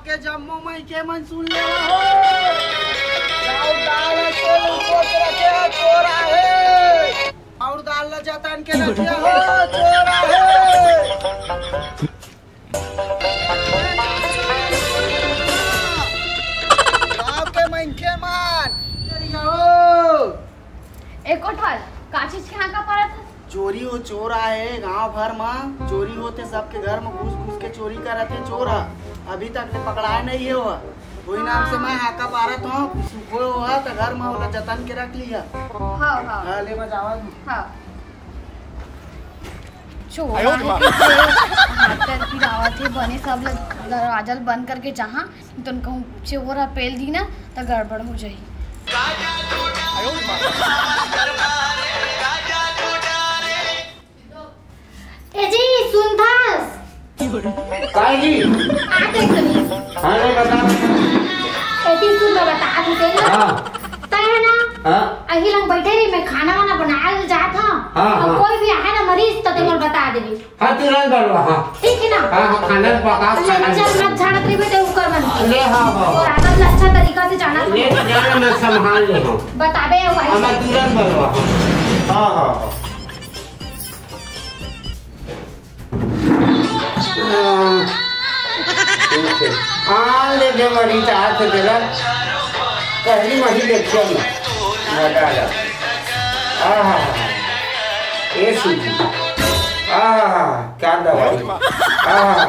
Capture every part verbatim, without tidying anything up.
के जम्मो मनखे मन सुन ले हो। चाउर दाल ल चोर उपोत रखे हो, चोर आहे। चाउर दाल ल जतन के रखे हो, चोर आहे। गाँव के मनखे मन, चोरी हो। ए कोटवाल, का चीज के हाका पारत हस? चोरी हो, चोर आए गांव भर म। चोरी होथे, सबके घर म घुस घुस के चोरी करत हे चोर ह। अभी तक ले पकड़ाए नहीं हे ओह। वही नाम से मैं हाका पारत हूँ, सुखो हो त घर म ओला जतन के रख लिया। हाँ, हाँ। हाँ, ले मैं जावत हूँ। हाँ। चोर आए के हाथ पैर पिरावत हे, बने सब ल दरवाजा ल बंद करके जहाँ तुम कहूँ चोर ह पेल दी ना, त गड़बड़ हो जाही। ए जी, सुनथस? काय जी? आ देख तनी। हाँ, नहीं बता। ए जी, सुन, मैं बता दूँ तेला। हाँ। तै है ना? हाँ। अही लंग बैठे रही, मैं खाना वाना बनाए ल जात हूँ। हाँ, और हाँ। कोई भी आए ना मरीज, तो तेमन बता देबे। हाँ, तुरंत बलवा, हाँ। ठीक है ना? हाँ, हाँ, खाना पका, ले, खाना चल, मत झाड़त रही बेटे, ऊपर बन। ले, हाँ, हाँ, और हाँ। आदत अच्छा तरीका से जाना ले, जाना मैं संभाल ले हूँ। बताबे, वही। हाँ, मैं तुरंत बलवा, हाँ। हाँ, हाँ, हाँ। हाँ, ठीक है। हाँ, ले, ले, मरीज आ तो जरा। पहली मही देखियो ना। बता दो। आहा, ए सूजी। आहा, क्या दवाई। आहा,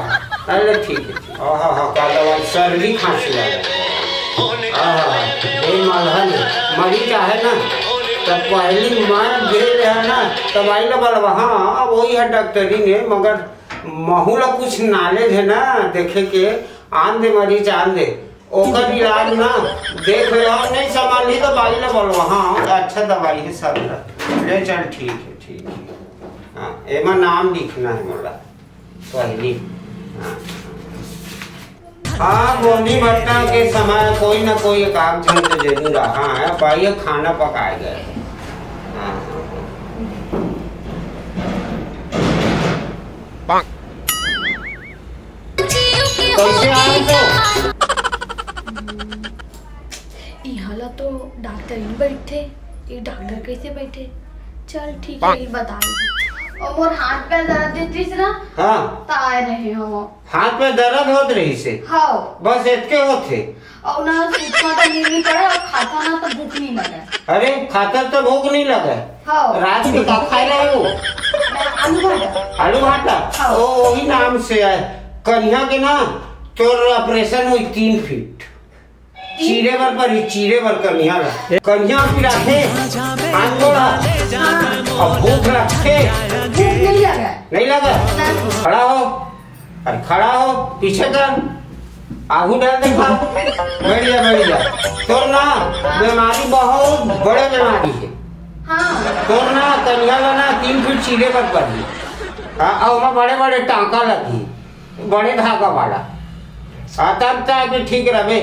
अरे ठीक है। आहा, क्या दवाई, सर्दी खांसी वाला। आहा, ए मलहम, मरीज आहे ना, त पहली मर गेल है ना, दवाई ला बलवा, हाँ, वही है डॉक्टरी ने, मगर महू ला कुछ knowledge है ना, देखे के, आन दे मरीज, आन दे। ओकर इलाज ना देख ले, और नहीं संभाली तो बाई ला बोलवा। हाँ, अच्छा दवाई है सब ला। ले चल, ठीक है, ठीक है। हाँ, एमा नाम लिखना है मोला पहली। हाँ। हाँ, गोंडी भट्टा के समय कोई ना कोई एक आध झन तो जरूर रहा है, बाई खाना पकाए गए। हाँ। कैसे आए तो? इहाँ ला तो डॉक्टर ही बैठे, ये डॉक्टर कैसे बैठे? चल ठीक है, ये बता दे। और मोर हाथ पैर दर्द देत रहिस ना, हाँ। त आए रहे हो। हाथ में दर्द होत रहिस हे? हाँ। बस एतके होत हे? और ना सुतवा तो नींद नहीं पड़े और खाता ना तो भूख नहीं लगे। अरे, खाता तो भूख नहीं लगे। हाँ। रात में का खाए रहे हो? आलू भाटा। आलू भाटा? हाँ। ओ, वही नाम से आए। कन्या के ना, तोर ऑपरेशन हुई तीन फीट। चीरे बर पर ही, चीरे बर कन्या ला। कन्या पिराथे, हाथ गोड़ा। हाँ। अब भूख लगथे। भूख नहीं लगे। नहीं लगे? नहीं। खड़ा हो। अरे खड़ा हो, पीछे कर, आगू डाल दे, खा। बैठ जा, बैठ जा। तोर ना बीमारी बहुत बड़े बीमारी है। हाँ। तोर ना कनिया ला ना तीन फीट चीरे बर पड़ही। हाँ, अउ ओमा बड़े बड़े टांका लगही, बड़े धागा वाला। हाँ, तब जाके ठीक रहबे।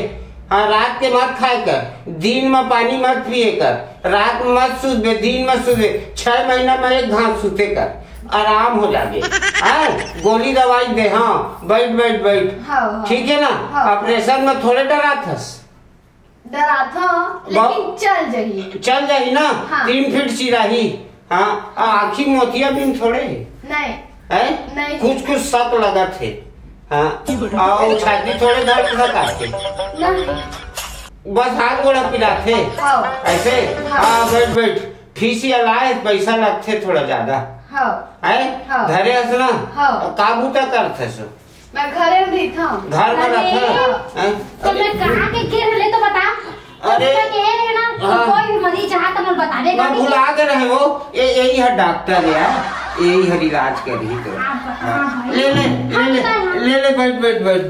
हाँ, रात के मत खाए कर, दिन में पानी मत पिए कर, रात में मत सुतबे, दिन में सुतबे, छह महीना में एक घांट सुते कर। आराम हो जाबे। हाँ, गोली दवाई दे, हाँ, बैठ, बैठ, बैठ। हाँ, हाँ। ठीक है ना? हाँ। ऑपरेशन में थोड़े डरात हस। डरात हूँ, लेकिन चल जाही। चल जाही ना? हाँ। तीन फीट चिराही। हाँ, आ आँखी मोतिया बिन थोड़े है। नहीं। है? नहीं। कुछ, कुछ शक लगत है। हाँ। आ, वो छाती थोड़े धक धक आते। नहीं। बस हाथ गोड़ा पिरात है। हाँ। ऐसे? हाँ। हाँ, बैठ, बैठ। फीस या लाए, पैसा लगथे थोड़ा ज्यादा। हाँ। हैं? हाँ। धरे हस ना? हाँ। का बूता करत हस? मैं घरे में रहिथंव। घर में अरे, रहिथंव? हैं? तो मैं कहाँ के गिर ले तो बता। अरे। तो मैं कहे रहे ना, हाँ। कोई भी मरीज आहा तो मैं बतावे मैं का नहीं। भुला के रहे हो, ये, यही है डॉक्टर यार, यही है इलाज करही तो। हाँ, हाँ, हाँ। भाई। ले, ले, ले, ले, हाँ, हाँ। ले, ले, बैठ, बैठ, बैठ।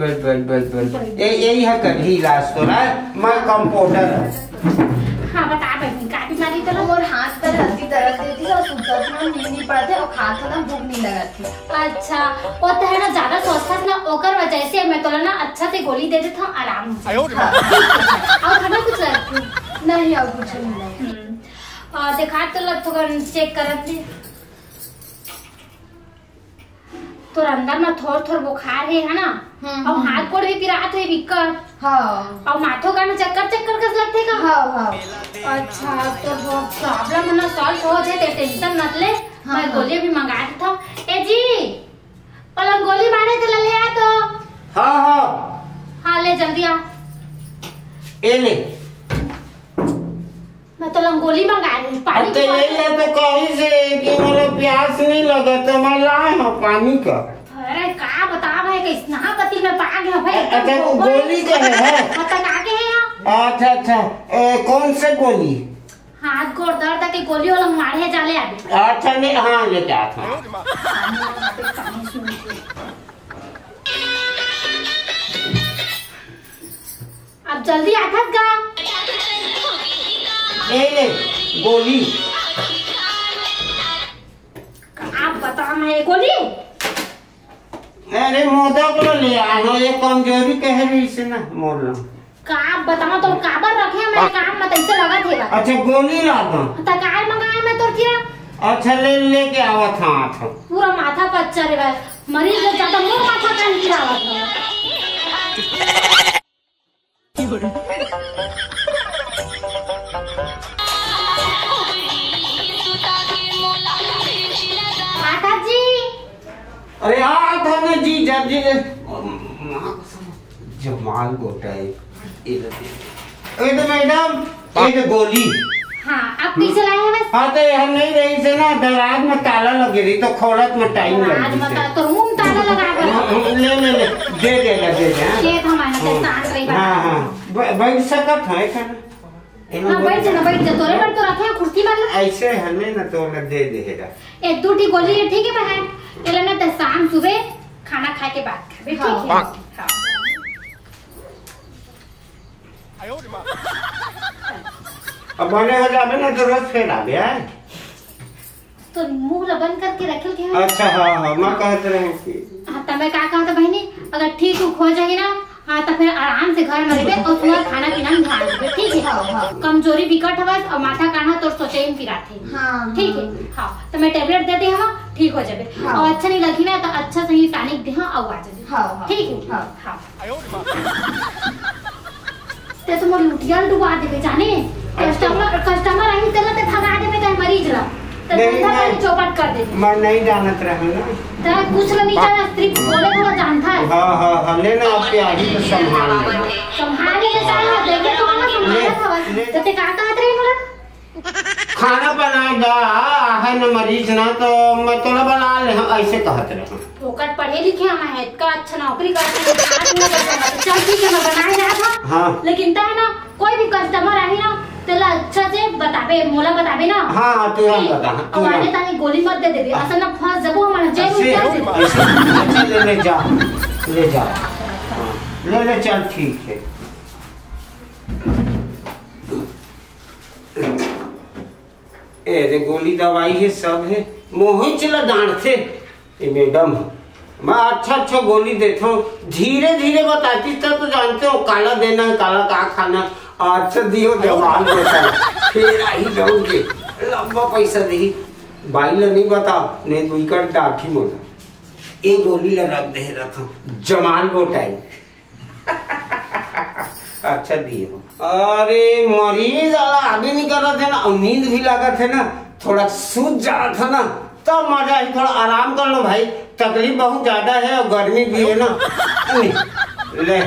बैठ। ये, यही है करही इलाज तो ना, मैं कंपाउंडर हूँ। हाँ, बता बहिनी, का बीमारी तो ना? मोर हाथ पैर हल्दी दर्द देती है और सुतत ना नींद नहीं पड़ते और खात ना भूख नहीं लगत है। अच्छा, वो तो है ना, ज्यादा सोचथस ना, ओकर वजह से मैं तोला ना अच्छा से गोली दे देता हूँ, आराम से। आयो रे हाँ। और खाना कुछ लगती? नहीं, और कुछ नहीं लगती। हम्म। और देखा तो लग थोड़ा चेक करत ले। तोर अंदर म थोर थोर बुखार हे, है ना? हम्म, अउ हम्म। हाथ गोड़ भी पिरात हे बिक्कट। हाँ। अउ माथो का में चक्कर चक्कर कस लगथे का? हाँ, हाँ। अच्छा, तो वो problem है ना, solve हो जाए, ते tension मत ले। हाँ, मैं हाँ। गोली भी मंगा देता हूँ। ए जी, पलंग गोली मारे तो ले आ तो। हाँ, हाँ। हाँ, ले जल्दी आ। ए ले। मैं तो लंगोली मंगा रही, पानी अब तो की ले बोतल। ले तो कही से कि मोला प्यास नहीं लगत, तो मैं लाए हूँ पानी का। अरे का बतावा भाई, कैसना पति में पा गया भाई, अ-, अच्छा, वो गोली का है, है? हाँ, तक आके है यहाँ। अच्छा, अच्छा, ए, कौन से गोली? हाथ गोड़ दर्द के गोली वाला मारे है, जाले आगे। अच्छा, नहीं, हाँ, लेके आता हूँ। अब जल्दी आथस गा। ए ले, गोली। आप बता, मैं ये गोली। अरे, मोदक लो ले आए हो, ये कमजोरी कह रही से ना, मोर लो। का आप बताओ तो काबर रखे हैं, मैं काम में तैसे लगा थे बा। अच्छा, गोली ला दो। तो कार मंगाए मैं तो किरा। अच्छा, ले, लेके आवा था, आ था। पूरा माथा पच्चा रे बा। मरीज लोग ज्यादा मोर माथा कान किरावत है। माता जी। अरे, आ, आ, धन जी, जब जी, माँ कसम, जमाल गोटा है। ये तो, ये तो मैडम, ये तो गोली। हाँ, आप कैसे लाए हैं बस? हाँ, तो हम नहीं रही से ना, दराज में ताला लगे रही, तो खोलत में time लग गई से। तो room ताला लगा कर। ले, ले, ले, दे दे, दे दे, हाँ। ये तो हमारे साथ हाँ। शांत रही बात। हाँ, हाँ। ब-, बैठ सकत है, है ना? हाँ, बैठ जा ना, बैठ जा। तोरे पर तो रखे हैं कुर्सी वाला। ऐसे हमें ना तो ना दे देगा। एक दो ठी गोली है, ठीक है बहन? ये लेना तो शाम सुबह खाना खा के बाद खाबे, ठीक है? हाँ। हाँ। अब बने हो जाबे ना तो रोज फेर आबे, हैं? तो मुंह ला बंद करके रखल के। अच्छा, हाँ, हाँ, मैं कहत रहे कि हाँ, त मैं का कहत बहिनी, अगर ठीक उक हो जाही ना, हाँ, त फिर आराम से घर में रहबे और सुबह खाना पीना में ध्यान देबे, ठीक है? हाँ, हाँ। कमजोरी बिकट हवस और माथा काढ़ा तोर सोचे में पिराथे। हाँ, ठीक है? हाँ। हाँ, त मैं tablet दे दे हवा, ठीक हो जाबे। हाँ। और अच्छा नहीं लगी ना, तो अच्छा से ही tonic दे, हाँ, और आ जाबे। हाँ, हाँ। ठीक है? हाँ। हाँ। ते तो मोर लुटिया ल डुबा देबे जाने। अच्छा। Customer, customer आही तेला ते भगा देबे, ते मरीज ला। ते नहीं, धंधा नहीं। पानी चौपट कर देबे। मैं नहीं जानत रहूं ना। ते कुछ ल नहीं जाना, सिर्फ बोले वाला जानता है। हाँ, हाँ, हाँ, लेना आपके आगे तो संभाल ले। संभाल ले साला, देखे तो ना संभाला ले, था बस। ले। तो ते का कहत रहे बोला? खाना बना दा, है न मरीज ना, तो मैं तोला बना ले, हम ऐसे कहत रहे। ओकर पढ़े लिखे हम है, इतना अच्छा नौकरी करते हैं, आज नहीं करते हैं। चल ठीक है, मैं बनाए जात हूँ। हाँ। लेकिन ता है ना, कोई भी customer आही ना, तेला अच्छा से बताबे, मोला बताबे ना। हाँ, हाँ, तुरंत ठीक। बता, हाँ, और तुरंत। आने ताने गोली मत दे देबे, असल में फंस जबो हमारा जेल में ऐसे, फंस जबो। ऐसे, अच्छा, ले, ले जा, ले जा। हाँ, ले, ले, चल, ठीक है। ए रे, गोली दवाई हे, सब हे। मोहित ला डांटथे, ए मैडम। मैं अच्छा अच्छा गोली देथव, धीरे धीरे बताती तब तो जानते हो काला देना है, काला का खाना। अच्छा दियो जवान बेटा, फिर आई दौड़ के लंबा पैसा देही। बाई ला नहीं बता, नहीं तो इकर डांटी मोला। ए गोली ला रख दे रखव, जमाल गोटाई। अच्छा दिए हो। अरे मरीज वाला आदमी नहीं करत है ना, और नींद भी लागत है ना, थोड़ा सूत जात है ना, तब मजा ही। थोड़ा आराम कर लो भाई, तकलीफ बहुत ज्यादा है और गर्मी भी है ना। नहीं, ले।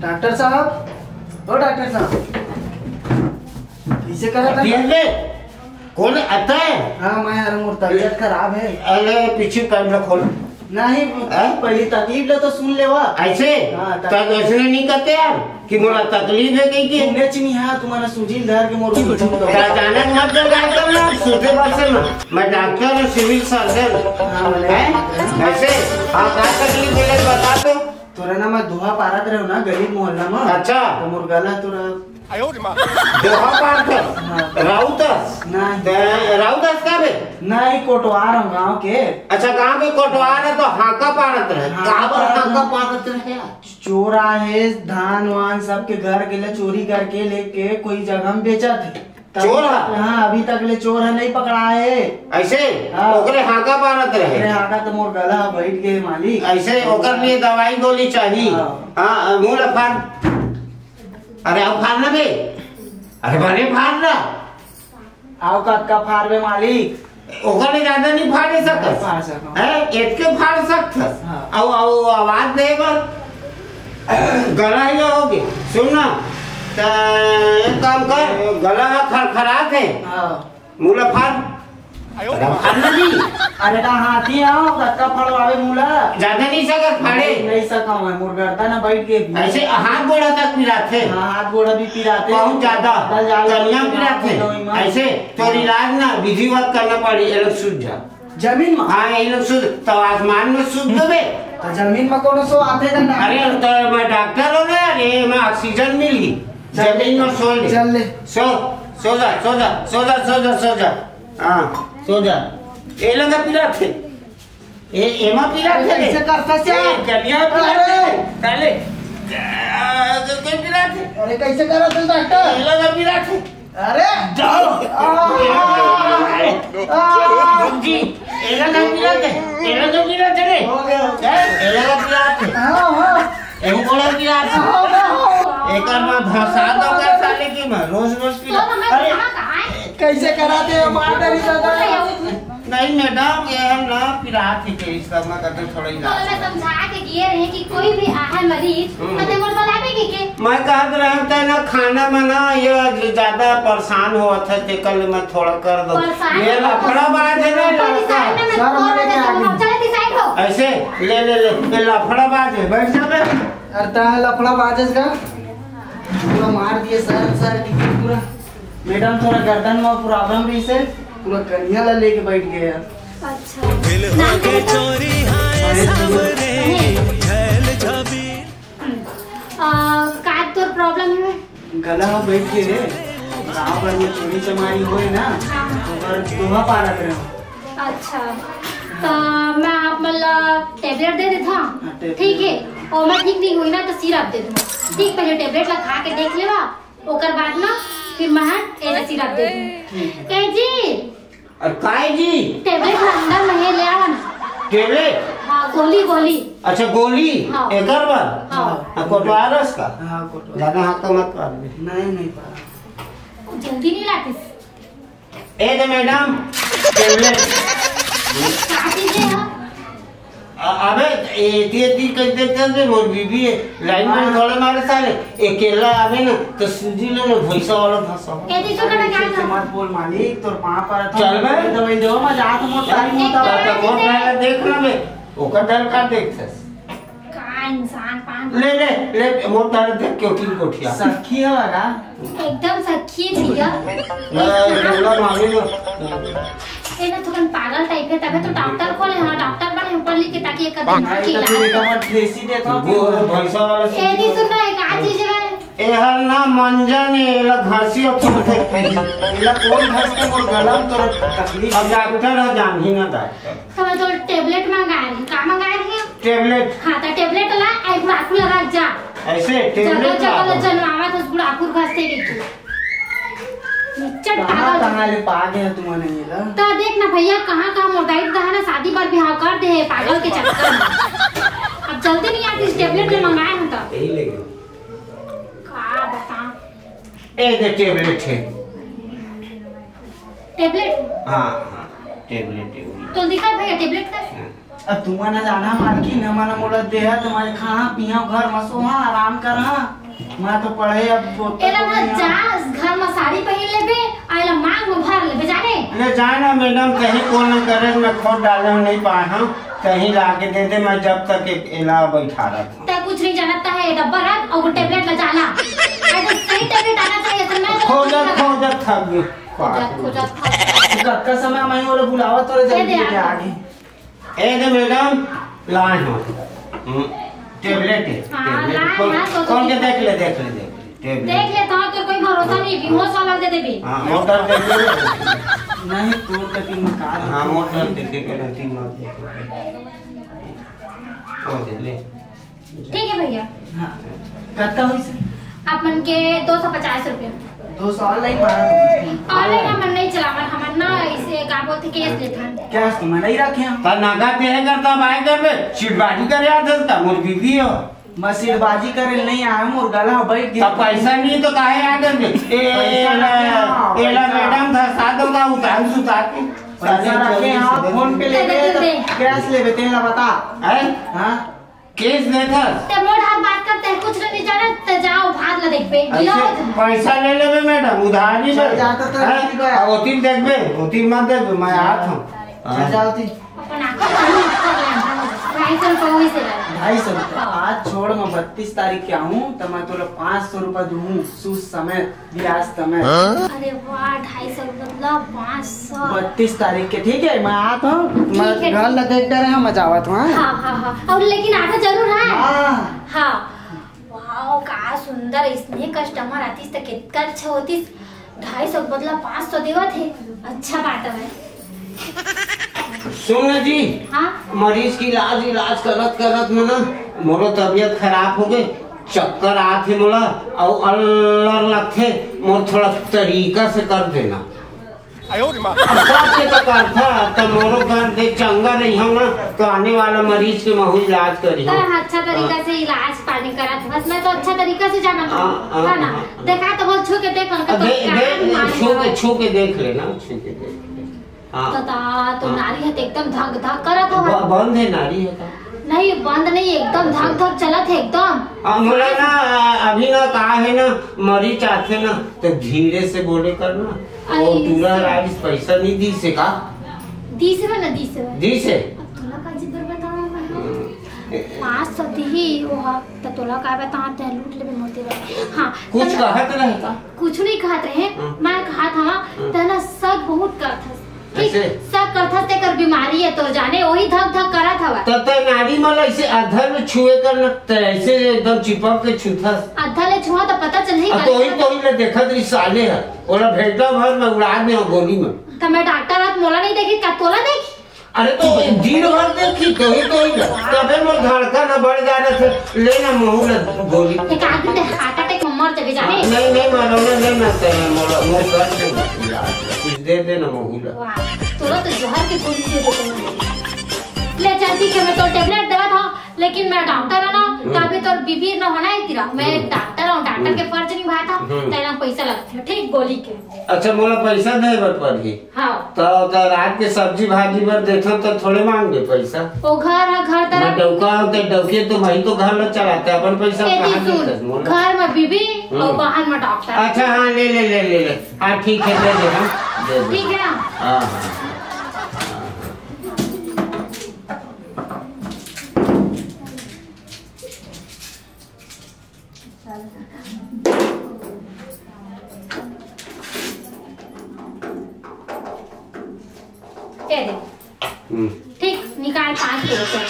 डॉक्टर साहब, ओ डॉक्टर साहब, कैसे करत है? अकेले? कौन आता है? हाँ, मैं हर मोर तबीयत खराब है। अरे, पीछे कैमरा खोल। नहीं, हाँ? पहली तकलीफ ला तो सुन लेवा। ऐसे? हाँ, तब तक ऐसने नहीं करते यार। कि मोला तकलीफ है कहीं के? सुने च नहीं, हाँ, तुम्हारा सुजील धर के मोर गुंजन दो। अचानक मत डराया कर ना, सुते बसे में। मैं डॉक्टर हूँ, सिविल सर्जन। हाँ, बोले। हैं? ऐसे? हाँ, का तकलीफ है, बता तो। तोरा ना मैं दोहा पारत रहे ना, गली मोहल्ला में। अच्छा। तो मोर गला तोरा दोहा पारथस? हाँ। राउतस? नहीं। ते राउतस का बे? नहीं, कोटवार हूँ गाँव के। अच्छा, गाँव के कोटवार हे तो हाका पारत रहे। हाँ, काबर पारत हाका रहे। पारत रहे? चोर आए, धान वान सबके घर के ले चोरी करके लेके कोई जगह में बेचत हे। तब चोर हा? हाँ, अभी तक ले चोर हा नहीं पकड़ा है। ऐसे? हाँ। ओकरे हाका पारत रहे। अरे हाका तो मोर गला बैठ गए मालिक। ऐसे ओकर लिए दवाई गोली चाहिए। हाँ। हाँ, मुंह ला फाड़। अरे आओ फाड़ ना बे। अरे बने फाड़ ना। आओ कतका फाड़बे मालिक? ओकर ले ज्यादा नहीं फाड़े सकत। नहीं फाड़ सकत। हैं? एतके फाड़ सकत। हाँ। अउ, अउ आवाज दे बर गला ही हो गे। सुन ना, त एक काम कर, गला ह खरखरात हे। हाँ। मुंह ला फाड़। अरे फाड़ ना जी। अरे का हाथी आओ, कतका फड़वावे मुंह ला? ज्यादा नहीं सकत फाड़े। नहीं, नहीं सका मैं, मोर गर्दन ह बैठ गे। ऐसे हाथ गोड़ा तक पिराथे। हाँ, हाथ गोड़ा भी पिराथे। बहुत ज्यादा। ज्यादा, ज्यादा कनिया पिराथे। पिराथे। ऐसे तोर इलाज ना विधिवत करना पड़ी, ये लोग सूझ जा। जमीन में? हाँ, ये लोग सूझ, तो आसमान में सूझ देबे। तो जमीन में कोनो सो आथे का ना? अरे, तो मैं डॉक्टर हूँ ना यार, ये मैं ऑक्सीजन मिली। चल। जमीन में सो ले। चल ले। सो, सो जा, सो जा, सो जा, सो जा, सो जा। हाँ, सो जा। ये लगा पिराथे। ए, एमा पिराथे। कैसे करता से? ए, कनिया पिराथे। अरे। काले। आ, तो कोई पिराथे। अरे, कैसे करत हे डॉक्टर? ये लगा पिराथे। अरे। जाओ। आ, आ, जी, एला ना पिराथे। एला तो पिराथे रे। हो गया। हैं? एला ना पिराथे। हाँ, हाँ। एहू गोड़ा पिराथे। हाँ, हाँ। एकर में धसा दो का साले की माँ, रोज रोज तो पिरा। हमें अरे। कहाँ, कहाँ है? कैसे कराथे? मार डरी दादा। नहीं मैडम, ये हम ना पिरात ही के, इस सब में कहते थोड़ा तो इलाज मैं है। समझा के गिए रहे कि कोई भी आहे मरीज, हम्म। तो ते मोर बलावे के के? मैं कहत रहन ते ना खाना में ना ये ज-, ज्यादा परेशान होत हे, तेकर ले मैं थोड़ा कर दो। परेशान ये हो? लफड़ा बाज है ना, तो लड़का। साइड में सर, और मरे वजह के से आगे। हम चले थी साइड हो। ऐसे ले, ले, ले, ये लफड़ा बाज है, बैठ जा बे। अरे ता लफड़ा बाजेस का? पूरा मार दिए सर, सर की पूरा। मैडम, थोड़ा गर्दन में प्रॉब्लम रही से, पूरा कनिया ला लेके बैठ गए यार। अच्छा। नाम का है तो? चोरी हाय सामने, झैल झबी। हम्म। आ, का तोर प्रॉब्लम है? गला में बैठ के रे, गाँव भर में चोरी चमारी होए ना, हाँ। तो ओकर दोहा पारत रहे। अच्छा, तो मैं आप मतलब टैबलेट दे देता हूँ, हाँ, टैबलेट। ठीक है? और मैं ठीक नहीं हुई ना तो सिरप दे दूँ, ठीक? पहले टैबलेट ला खा के देख लेवा, ओकर बाद ना फिर मैं एजे सिरप दे दूँ। ठीक है। ए जी, अरे काय जी? टेबलेट अंदर में है, ले आवा ना। टेबलेट? हाँ, गोली, गोली। अच्छा, गोली? हाँ। एकर बर? हाँ। हाँ, कोटवारस का? हाँ, कोटवार। ज्यादा हाथ तो मत पार दे। नहीं, नहीं पार। वो जल्दी नहीं लातीस। ए दे मैडम, टेबलेट। का चीज है? अ-, अबे, एती एती कह देते थे, मोर बीबी है, लाइन में हाँ। थोड़ा मारे साले, अकेला आवे ना, तो सूजी ले लो, भैंसा वाला धसा। एती छोटा ना क्या ठीक से था? मत बोल मालिक, तोर पाँव पर चल बे। दवाई दो, मैं जात मोर तारी मोटा। एक तो मोर तारा देख ना बे, ओकर डर का देखथस? का इंसान पान। ले, ले, ले, मोर तारा देख के उठी कोठिया। सखी है लगा? एकदम सखी है भैया। ए, डोला मामी लो। ए ना, थोड़ा पागल टाइप है, तबे तो डॉक्टर खोले, हाँ, डॉक्टर बने ऊपर लिख के ताकि एक कदम नहीं, तो फिर एक बार ठेसी दे तो। वो भैंसा वाला ए, नहीं सुन रहा है, का चीज है? ए हर ना मंजन है, एला घासी और चलते। एला कौन घास के मोर गला में तोर तकलीफ? अब डॉक्टर है, जान ही ना डॉक्टर। तो मैं तो टेबलेट मंगाए रही, का मंगाए रही? टेबलेट। हाँ, तो टेबलेट ला, एक बार खुला रख जा। ऐसे जगह टेबलेट जगह ला ला दो। जनवावा तो बुढ़ापुर घसते गई तू। निच्चट कहाँ, पागल। कहाँ ले पा गए तुमने ये ला? तो देख ना भैया, कहाँ, कहाँ मोटाई तो है ना, शादी बर बिहाव कर दे है पागल के चक्कर में। अब जल्दी नहीं आती, इस टेबलेट ले मंगाए हम तो। यही ले गए। का बता? ए दे टेबलेट है। टेबलेट? हाँ, हाँ, टेबलेट, टेबलेट। तो दिखा भैया, टेबलेट का? हाँ। अब तुमन जाना मालकिन, हमन मोला देहा, तुम्हारे खाहा, पिहा, घर में सोहा, आराम करहा। मैं तो पढ़े अब वो तो एला ना नहीं जा, घर में साड़ी पहन लेबे, आ एला मांग में भर लेबे, जाने? ले जाए ना मैडम, कहीं कौन नहीं करे, मैं खोद डाले हूँ, नहीं पाए हूँ, कहीं ला के दे दे, मैं जब तक एक एला बैठा रहता हूँ। तै कुछ नहीं जानता है, डब्बा रख और वो टेबलेट ला जाला। अरे सही टेबलेट आना चाहिए, तो मैं तो खोजत, खोजत थक गई। खोजत, खोजत थक गई। कतका समय मैं ओला बुलावा तोरे दे जल्दी दे के आगे। आगे। ए दे मैडम, लाए हो। हम्म, टेबलेट है, हाँ, टेबलेट। लाए खोल, हैं, तो खोल के देखिए। देख ले, देख ले, देख ले। देख लेता हूँ, तो कोई भरोसा नहीं, बेहोश वाला दे देबे। हाँ, मोटर देखे। नहीं, तोर कति में का हाँ, मोटर देखे के रहती मत। वो दे ले। ठीक है भैया। हाँ। कत्ता होइस? आप मन के दो सौ पचास रुपया। दो सौ ऑनलाइन मांगा। ऑनलाइन हमन नहीं चलावन, हमन ना इसे का बोलते, कैश लेथन। कैश तो मैं नहीं रखे हूँ। त नगद देहे कर तब आए करबे, चिटबाजी करे आ दस का मोर बीबी हो। मैं सिरबाजी करे नहीं आया हूँ, मोर गला बैठ गया। तब पैसा नहीं तो काहे आ करबे? ए, पैसा एला, नहीं है, एला पैसा। मैडम धसा दो का उतार सुतार के। पैसा रखे हैं, फोन पे लेबे, दे, दे, दे। कैश लेबे, तेन ला बता। हैं? हाँ? कैश देथस? ते मोर हाथ बात करते हैं, कुछ नहीं जाने, ते जाओ, भात ला देखबे, ऐसे गिरो। पैसा ले लेबे मैडम, उधारी चल में। जाता तो हैं? ठीक है। अब ओतिन देखबे, ओतिन मत देखबे, मैं आत हूँ। चल जाओ ती। अपन आकर ढाई सौ रुपये वही से लाए। ढाई सौ रुपये? आज छोड़, मैं बत्तीस तारीख के आहूँ, तो मैं तोला पाँच सौ रुपये दूँ, सूद समेत, ब्याज समेत। अरे वाह, ढाई सौ मतलब पाँच सौ। बत्तीस तारीख के, ठीक है, मैं आत हूँ, मैं ठीक है, घर ला देख डरे हूँ, मैं जावत हूँ, हाँ? हाँ, हाँ, हाँ। और लेकिन आधा जरूर है। हाँ। हाँ। वाह, का सुंदर, इसने कस्टमर आतिस तो कितना अच्छा होतिस। ढाई सौ के बदला पाँच सौ देवत हे, अच्छा बात है। सुन ना जी, हाँ? मरीज के इलाज, इलाज करत करत में ना मोरो तबीयत खराब हो गए, चक्कर आत हे मोला, अउ अल्लर लगथे, मोर थोड़ा तरीका से कर देना। अब सबके तो करथा, त मोरो कर दे, चंगा रही हम ना, तो आने वाला मरीज के महू इलाज करी तो हम। अच्छा तरीका से इलाज पानी करत हस, मैं तो अच्छा तरीका से जानत हूँ, हाँ, हाँ, है ना? हाँ, हाँ। देखा तो वो छू के देख, उनका अब तो दे, कान दे, मार छू के, दिया। छू के देख लेना, छू के देख ले। हाँ। तो ता, तो हाँ। नारी है तो एकदम धक धक करत हवा। ब-, बंद है नारी है का? नहीं, बंद नहीं, एकदम धक धक चलत है एकदम। हाँ, मोला ना, अभी ना का है ना, मरीज आथे ना, तो धीरे से बोले कर ना। अरे, वो टूरा से राइस पैसा नहीं दी से का? दी से ना, दी से। दी से? अब तोला का जिक्र बताऊं मैं? हम्म। पाँच सौ दी ही वो हा, त तोला का बताऊं, ते लूट लेबे मोती भाई। हाँ, कुछ तब कहत रहे का? कुछ नहीं कहत रहे, हाँ। मैं कहत हवा, हाँ। त ना शक बहुत करत हस। ठीक, ऐसे? शक करत हस, तेकर बीमारी है तो जाने, वही धक धक करत हवा। त ते नारी मन ऐसे अधर में छुए कर न, ते ऐसे एकदम चिपक के छूथस। अधर ले छुआ तो पता चल नहीं अब तो वही, तो वही ले देखत रही साले है, ओला भेंटा भर में उड़ा दे गोली में। त मैं डॉक्टर हत, मोला नहीं देखी, का तोला देखी? अरे तो दिन भर देखी, कहीं कहीं ना, तबे मोर धड़कन ह बढ़ जा रहा थे, ले ना महू ला गोली। एक आदमी ते हार्ट अटैक में मर जाबे जाने। नहीं, नहीं मारो ना, नहीं ना, तेरे मोला, मोर कर दे ना, कुछ दे दे ना महू ला। वाह, तोला तो जहर के गोली दे देते हैं। ले चल ठीक है, मैं तो टेबलेट देवा था, लेकिन मैं डॉक्टर है ना, हम्म। तभी तोर बीबी न होना है तेरा। मैं हम्म। डॉक्टर हूँ, डॉक्टर के हम्म। फर्ज निभाता, हम्म। तेरा पैसा लगता है, ठीक, गोली के। अच्छा, मोला पैसा दे बर पड़ही। हाँ। त, त रात के सब्जी भाजी बर देथव त थोड़े मांगबे पैसा। ओ घर ह, घर तरफ। मैं डौका हूँ, ते डौके तो भाई तो घर ल चलाते, अपन पैसा ए कहाँ जी, सुन, देथस मोला? घर में बीबी हम्म। और बाहर में डॉक्टर। अच्छा, हाँ, ले, ले, ले, ले, ले। हाँ, ठीक है, दे दे, हाँ, दे दे। ठीक है ना? हाँ, हाँ, हाँ। ये दे। हम्म। ठीक, निकाल पाँच सौ रुपया।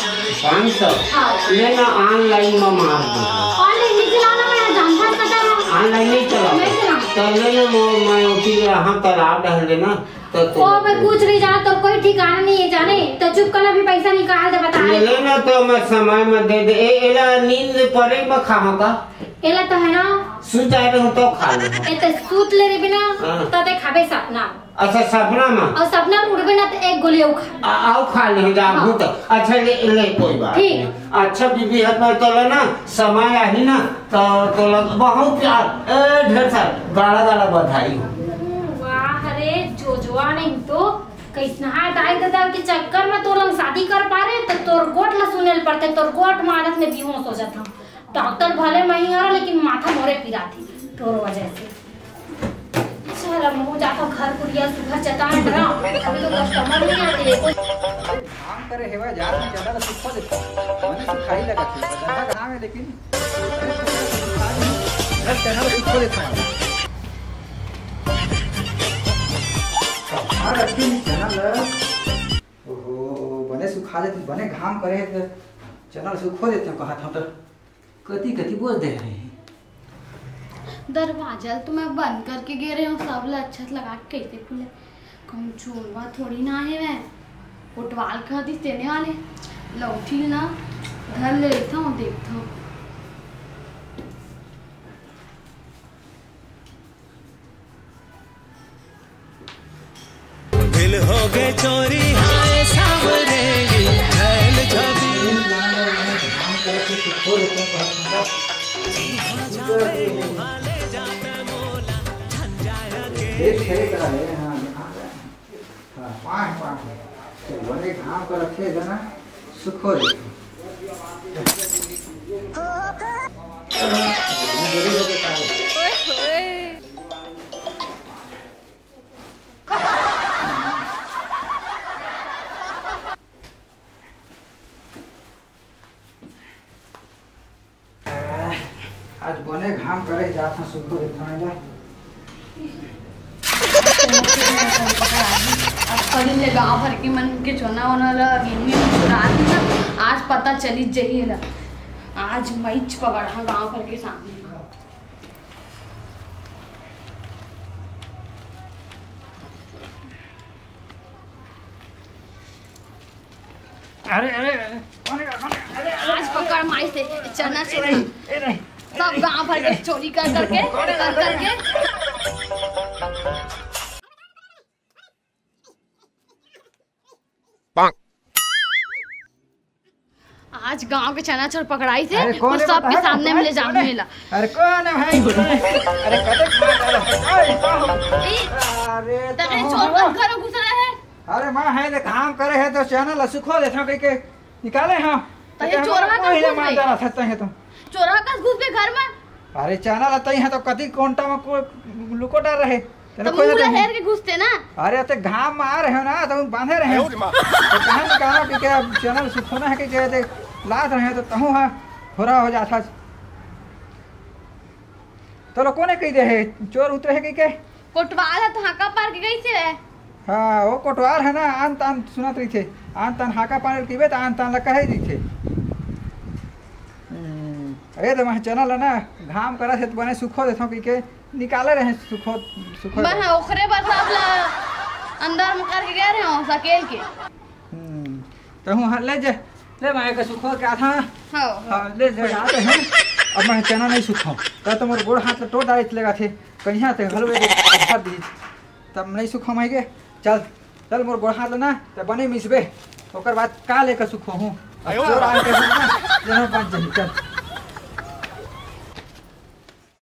पाँच सौ? हाँ। ले ना, online में मार दे। Online नहीं चलाना, मैं जानता पता है। Online नहीं चलाओ। नहीं चलाओ। तो ले ना, मैं, मैं उसी यहाँ पर आ डहल देना। तो, तो ओ, मैं कुछ नहीं जाना, तो कोई ठिकाना नहीं है जाने। तो चुप कर, अभी पैसा निकाल दे, बता ले रहे। ले ना, तो मैं समय में दे दे। ए, एला नींद परे में खाओ का? एला तो है ना। सो जाए रहूं तो खा ले। ए, तो सूत ले रे बिना, हाँ। तो ते खाबे सपना। अच्छा, सपना में? और सपना में उड़बे ना, तो एक गोली और खा। आ, आओ खा ले, जा हाँ। भूत। अच्छा, ले, ले, कोई बात ठीक। नहीं। अच्छा, बीबी, हाथ में तो ले ना, समय आही ना, तो, तो लग, बहुत प्यार, ए, ढेर सारा, गाड़ा, गाड़ा बधाई हो। वाह रे, जोजवा नहीं तो, कैसना है, दाई ददा के चक्कर में तोर लंग शादी कर पा रहे, तो तोर गोठ ला सुने ल पड़ते, तोर गोठ मारत में बेहोश हो जाता। डॉक्टर भले मही हरा, लेकिन माथा मोरे पिराती तोर वजह से। चल, अब मैं जाता घर कुरिया सुबह चटा डरा, अभी तो कस्टमर नहीं आते, कोई काम करे हेवा जा, चैनल सुखो देखो, मने सुखाई लगा थी, ज्यादा घाम है लेकिन घर चैनल सुखो देखो। हाँ, रखी नहीं चैनल। ओहो, बने सुखा देते, बने घाम करे तो चैनल सुखो देते हो, कहा था तो कति कति बोल दे रहे हैं। दरवाजा ल तो मैं बंद करके गे रहे हूँ, सब ल अच्छा से लगा के कैसे खुले? कहूँ चोरवा थोड़ी ना हे मैं, कोटवाल कह दिस तेने वाले लौठी ल ना धर ले रहिथौं, देखथौं। दिल हो गए चोरी, हाय सावरे, झैल झबी। देख, खेले करा है, हाँ, हाँ, हाँ, पाँच, पाँच है। तो बने घाम कर रखे जना, सुखो रखे। आज बने घाम करे जात हूँ, सुबह उठने ला। आज कल ले गांव भर के मन के चोना वोना ला गेहूं में चुरा दी ना, आज पता चली जही ला। आज मैच पकड़ा गांव भर के सामने। अरे, अरे, अरे, कौन है, कौन है? अरे, अरे, आज पकड़ माई से चना चोरी। ए, नहीं। सब गांव भर के चोरी कर करके, कौन है, कर कौन है? करके। आज गांव के चना चोर पकड़ाई थे, अरे, कौन तो है, सबके बता, सामने हम कौन ले है, जाऊंगी कौन है? ला। अरे, कौन है भाई? अरे, कते खा रहा है? अरे, कौन? ई, अरे, तके तो चोर मन घरो घुस रहे हैं। अरे माँ, है ले काम करे है तो चना ला सुखो देथों कह के निकाले हाँ। तो ये चोरहा कस घुस गए? मान जाना सकते हैं तुम। चोरहा कस घुस गए घर में? अरे चना ला तई है तो कदी कोंटा में को लुको डर रहे। चलो तो कोई मुंह बात नहीं। लहेर के घुसते ना। अरे ते घाम में आ रहे हो ना तो बांधे रहे। अरे माँ। तो कहाँ निकाला कि क्या चना ला सुखोना है कि क्या ते लात रहे हो तो तहूँ हाँ थोड़ा हो जाता। तो लोग कोने कही दे है चोर उतरे है कि क्या? कोटवाल ह तो हाका पार के गइसे। हाँ, वो कोटवाल है ना, आन तान सुनत रहिथे, आन तान हाका पार कहिबे त आन तान ला कहे रहिथे। हम्म, अरे तो मैं चना ला ना घाम करा थे तो बने सुखो देथों कहि के निकाले रहे सुखो, सुखो मैं रहे। हाँ, ओखरे बर सब ला अंदर में करके गए रहे हूँ सकेल के। हम्म, तो हूँ हाँ, ले जे, ले मैं एक सुखो के आथा। हाँ, हाँ। हाँ, ले जे आते हैं। अब मैं चना नहीं सुखाऊँ, तब तो मोर गोड़ हाथ ला टोट डाले लेगा थे। कहिया ते घलो एक भर दी, तब नहीं सुखो मैं के। चल, चल मोर गोड़ हाथ ला ना, तब बने मिसबे। ओकर बाद का लेकर सुखो हूँ। अब आयो। चोर आन के सुखो ना, जनो बच जाही, चल।